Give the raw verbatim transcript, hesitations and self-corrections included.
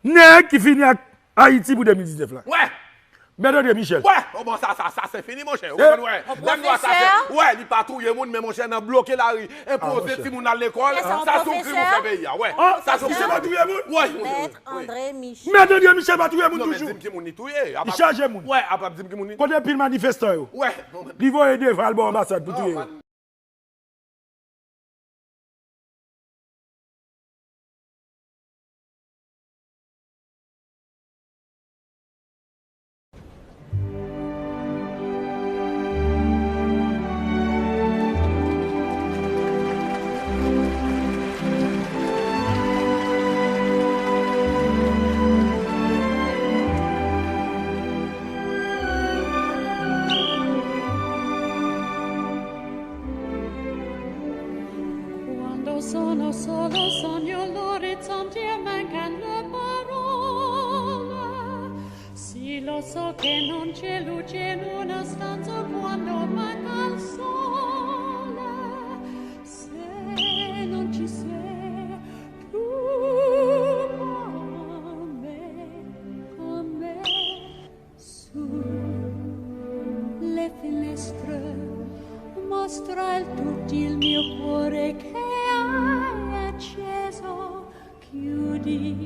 Nèg ki fini ak Ayiti pou de mil diznèf la. Wè. Mèt André Michel. Wè. Oh, bon, sa, sa, sa, se fini, monchè. Ou konprann, wè. Lè m di w sa, se, wè, li pa touye moun, men, monchè, nan bloke lari, enpoze timoun al lekòl, sa se yon krim ou fè peyi a, wè. Sa se yon krim. Misye pa touye moun? Wè, monchè. Mèt André Michel. Mèt André Michel pa touye moun toujou? Non, men di m ki moun li touye. Li chaje moun. Wè, apa di m ki moun li. Kote pil manifestan yo? Wè. Li voye devan al bò anbasad pou touye yo. Quando sono solo sogno l'orizzonti e mancano le parole. Sì, lo so che non c'è luce in una stanza quando manca il sole. Se non ci sei più con me, con me. Su le finestre mostra il tutto il mio cuore che hai acceso. Chiudi